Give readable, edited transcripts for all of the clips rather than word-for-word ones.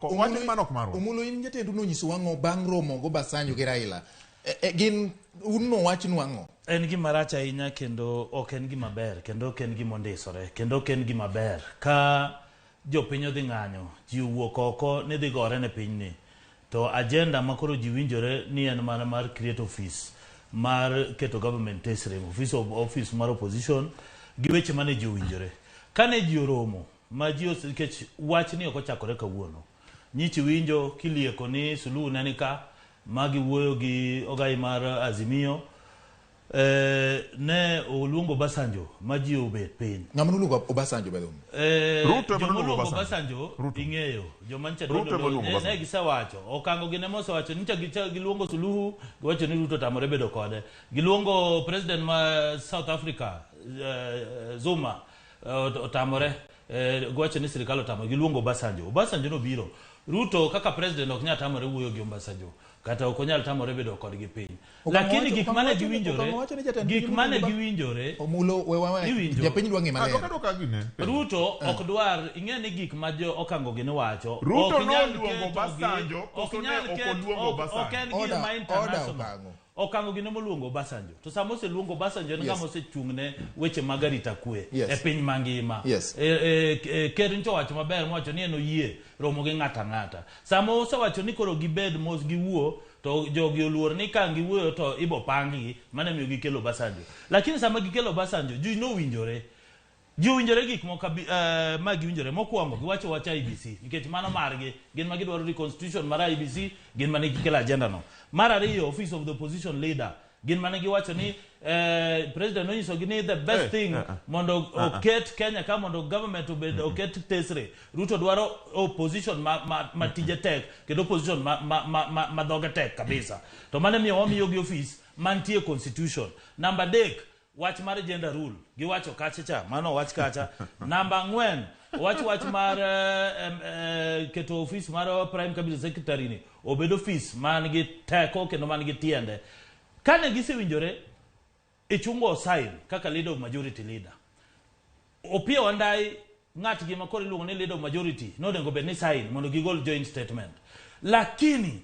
Wach ni mano ok marwa. Omulo in jatendu nonyiso ang'o bang' romo go Obasanjo gi Raila? E, gin un nowachnu ang'o? En gima rach ahinya kendo ok en gima ber kendo ok en gima ondisore kendo ok en gima ber ka jopiny odhi ng'anyo, ji owuok oko ni dhi gore ne pinyni, to agenda ma koro ji winjore ni en mana mar create office mar keto government tesre, office mar opposition gi weche mane ji owinjore kane ji oromo ma ji nikech wachni ok ochakore kawuono. Nyichi winjo kilieko ni Suluhu ne ni ka ma giwuoyo gi ogai mar Azimio, ne oluongo Obasanjo ma ji obet piny. Ng'ama noluongo Obasanjo, by the way? Ruto ema joma noluongo oluongo Obasanjo. Obasanjo Ruto. ing'eyo joma nyicha Ruto ema oluongo ne Obasanjo. gisewacho okango gine mosewacho nyicha giluongo Suluhu, giwacho ni Ruto otamore bedo kode. Giluongo president ma South Africa, Zuma, otamore, giwacho ni sirikal otamore. Giluongo Obasanjo, Obasanjo nobiro. Ruto kaka president ok nyal tamore wuoyo gi Obasanjo kata ok onyal tamore bedo kodgi piny. Lakini gik Okang'o mane giwinjore Okang'o wacho ni jatend gik piny mane oluongo giwinjore Omulo, we wa Iwinjo. japiny dwa ng'e Ah, maler. doka doka gine. Ruto ok dwar ing'e ni gik ma jo okango gini wacho Ruto ok nyal noluongo ketogi- Obasanjo, ok koso ne nyal ok oluongo Obasanjo? Ok en Order, gima order. international. Okang'o. Okango gine moluongo Obasanjo, to sama oseluongo Obasanjo en ng'ama osechung' ne weche mag arita kwe e piny mangima. E, ker ncho owacho maber mowacho ni en oyie romo gi ng'ato ang'ata. Sama osewacho ni koro gibed mos giwuo, to jogi oluor ni ka giwuoyo to ibo pang-gi, mano emiyo gikelo Obasanjo. Lakini sama gikelo Obasanjo, ji nowinjore. Ji owinjore gik moko ma giwinjore. Mokwongo, giwacho wach IEBC, nikech mano margi, gin ma gidwaro reconstitution mar IEBC, gin mane gikelo agenda no. Mar ariyo, Office of the Opposition Leader, gin mane giwacho ni president nonyisogi ni the best thing mondo oket Kenya ka mondo government obed oket tesre. Ruto dwaro opposition ma tije tek kendo opposition ma dhoge tek kabisa. To mano miyo wamiyogi office mantie constitution. Namba 3, wach mar gender rule giwacho kacha cha, mano wach kacha. Namba 4, wach mar keto ofis mar prime cabinet secretary ni obed ofis man gi teko kendo man gi tiende. Kane gisewinjore, Ichung'wa osign kaka leader of majority leader. Opiyo Wandayi ng'atgi ma koro iluongo ni leader of majority nonego bed ni sign mondo gigol joint statement. Lakini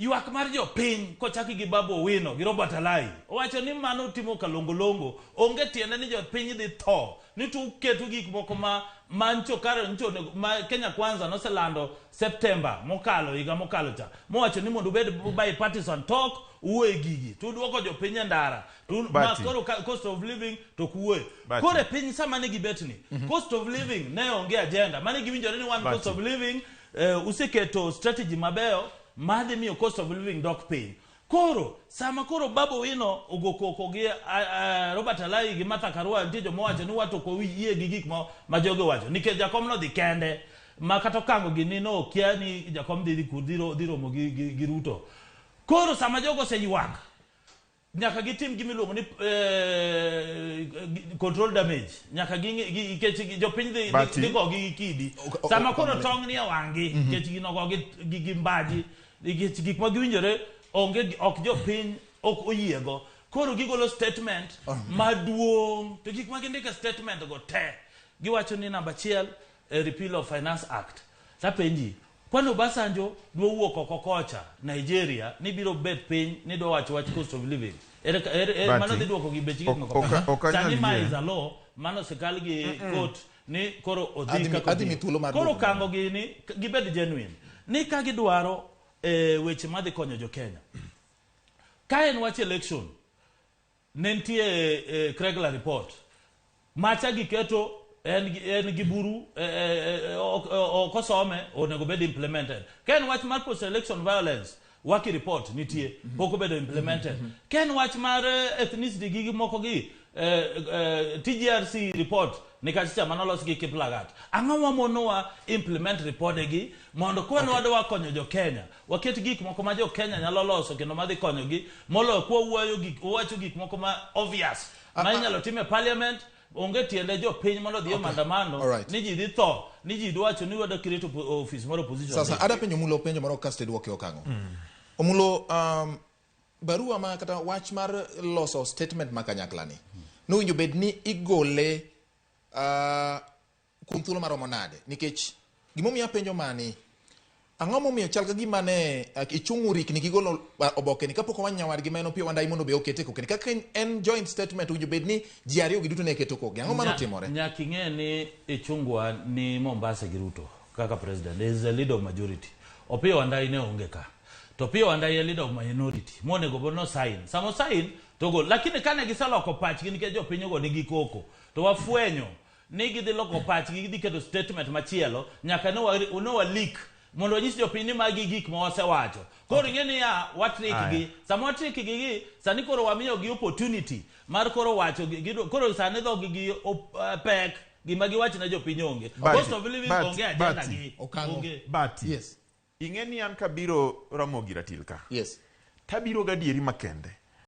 ywak mar jopiny kochaki gi Babu Owino gi Robert Alai owacho ni mano timo kalongolongo, onge tiende ni jopiny dhi tho ni to uketo gik moko ma mancho kare ncho onego ma Kenya Kwanza noselando September mokalo, higa mokalo cha, mowacho ni mondo ubed bipartisan talk, uwuoye gigi to uduoko jopiny e ndara to ma Bati. koro cost of living to ok uwuoye. Bati. Koro e piny sama ne gibet ni cost of living ne onge agenda mane giwinjore ni wan Bati. cost of living, useketo strategy mabeyo madhi miyo cost of living dok piny. Koro sama koro Babu Owino ogo koko gi Robert Alai gi Martha Karua, nitie joma owacho ni wato ok wayie gi gik ma jogi owacho nikech jakom nodhi kende ma kata okango gini no okia ni jakom dhi romo gi Ruto. Koro sama jogo oseywak, nyaka gitim gima iluongo ni control damage, nyaka nikech jopiny Bati. dhi gogi gi kidi. Sama koro tong' ni e wang'gi nikech gino gogi gi mbaji nikech gik ma giwinjore onge ok jopiny ok oyiego, koro gigolo statement maduong'. To gik ma gindiko e statement go te, giwacho ni namba 1, repeal of Finance Act. Tapenji, kwani Obasanjo dwa wuok oko kocha Nigeria ni biro bet piny ni dwa wacho wach cost of living? Ere Bati, mano dhi duoko gi bech gik moko? ok anyal Sani ma yie. is a law mano osekal gi court ni koro odhi kaka Adhi odhi. mi thuolo mar Koro duoko. kango gini gibed genuine ni ka gidwaro weche madhi konyo jo Kenya. Ka en wach election, ne nitie Kriegler report macha giketo en gi buru, ok osome, onego bed implemented. Ka en wach mar post election violence, Waki report nitie, pok obedo implemented. Ka en wach mar ethnicity gi moko gi TJRC report nikech cha manolos gi Kiplagat, ang'o mamonowa implement ripode gi mondo kwan wadwa konyo jo Kenya, waket gik moko ma jo Kenya nyalo loso kendo madhi konyogi moloyo kwa wuoyo gik wacho gik moko ma obvious ma inyalo tim e parliament? Onge tiende jopiny mondo odhi e maandamano ni ji dhi tho ni ji dwacho ni wadwa create office mar opposition. Sasa ada penjo Omulo penjo moro kasto iduoke okang'o. Omulo, barua ma kata wach mar loso statement ma kanyakla ni nowinjo bed ni igole kuom thuolo maromo nade? Nikech gimomiyo apenjo mani Ang'o momiyo chal ka gima ne ichung' urikni gigolo oboke ni kapok owany nyawadgi ma en Opiyo Wandayi mondo be okete kokeni. Kaka en joint statement owinjo bed ni ji ariyo gi duto ne keto kokgi. Ang'o mane otimore? Nyaka ing'e ni Ichung'wa ni Mombasa gi Ruto kaka president. He is the leader of majority. Opiyo Wandayi ne onge ka. To Opiyo Wandayi e leader of minority. Monego bed no sign. Sama o sign to ogol. Lakini kane giseloko pachgi nikech jopiny ogo nigi koko. To wafwenyo ni gidhi loko pachgi gidhi keto statement machielo nyaka ne wa, ne wa leak mondo wanyis jopiny ni magi gik ma wasewacho koro ing'e niya watrick gi sama watrick gi gi sani koro wamiyo gi opportunity mar koro wacho gi, gi, koro sani dhogi gi op, pek gima giwach ne jopiny onge cost of living onge agenda Bati. gi Okang'o. onge Bati. Yes. Ing'e ni an kabiro Ramogi Ratil ka. Yes. Tabiro gadieri makende.